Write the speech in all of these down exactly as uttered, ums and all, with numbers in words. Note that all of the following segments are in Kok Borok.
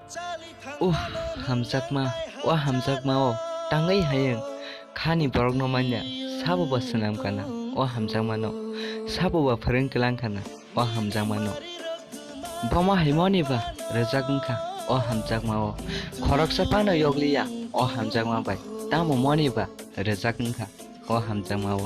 Uh, hamjakma, o hamjakma o tangwi hayung khani borokno manya, sabo ba swnam kana o hamjakmano, sabo ba phwrwng klang kana o hamjakmano. Bomo hai moni ba rwjak wngkha o hamjakma o, khoroksa phano yokliya o hamjakma bai, tamo moni ba rwjak wngkha o hamjakma o.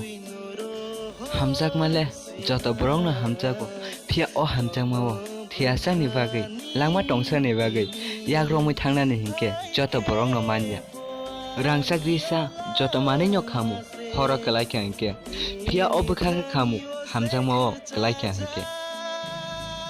Hamjakma le joto borokno hamjago, phiya o hamjakma o thiyasani bagwi, langma tongsani bagwi yak romwi thangnani hinkhe joto borokno manya. Rangchak risa joto manwino khamu, horo kwlai kha hinkhe, phiya o bwkha khe khamu, hamjakma o kwlai kha hinkhe.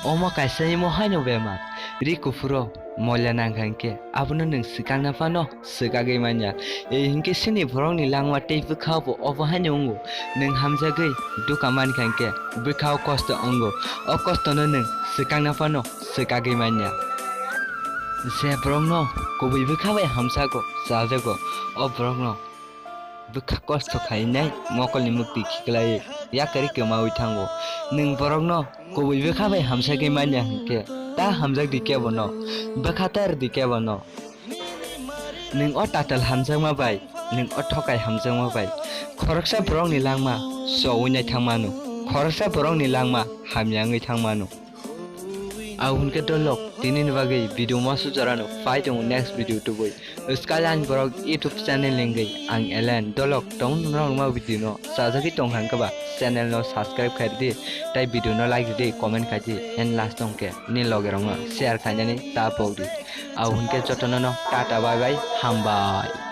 Omo kaisa imo haino bemar, ri kuphuro moila nangkha hinkhe, abono nwng swkangna phano swkagwi manya. E hinkhe chini borokni langma tei bwkha bo obo haino wngo. Nwng hamjagwi dukha mankha hinkhe bwkha o kosto wngo. O kostono nwng swkangna phano swkagwi manya. Je borokno kubui bwkha bai hamjago, chajago, o borokno bwkha kosto khainai mokolni mukti khiklaiwi yakarwi kwmawi thango. Nwng borokno kubui bwkha bai hamjagwi manya hinkhe, ta hamjakdi kebono, bwkha ta rwdi kebono. Nwng o tatal hamjakma bai, nwng o thokai hamjakma bai, khoroksa borokni langma chowi nai thang mano, khoroksa borokni langma hamya wngwi thang mano. Aboni khe dolok, tinini bagwi video mo su jorano phai tongo next video tubui. Skyline borok YouTube channel ni wngwi ang Elen dolok tong norok ma video no chajagwi tong kha hinkhe ba channel no subscribe khai di, tai video no like di, comment khai di, and last tong khe ni loge rok no share khainani ta pok di. Aboni khe jotono no tata bye bye, hambai.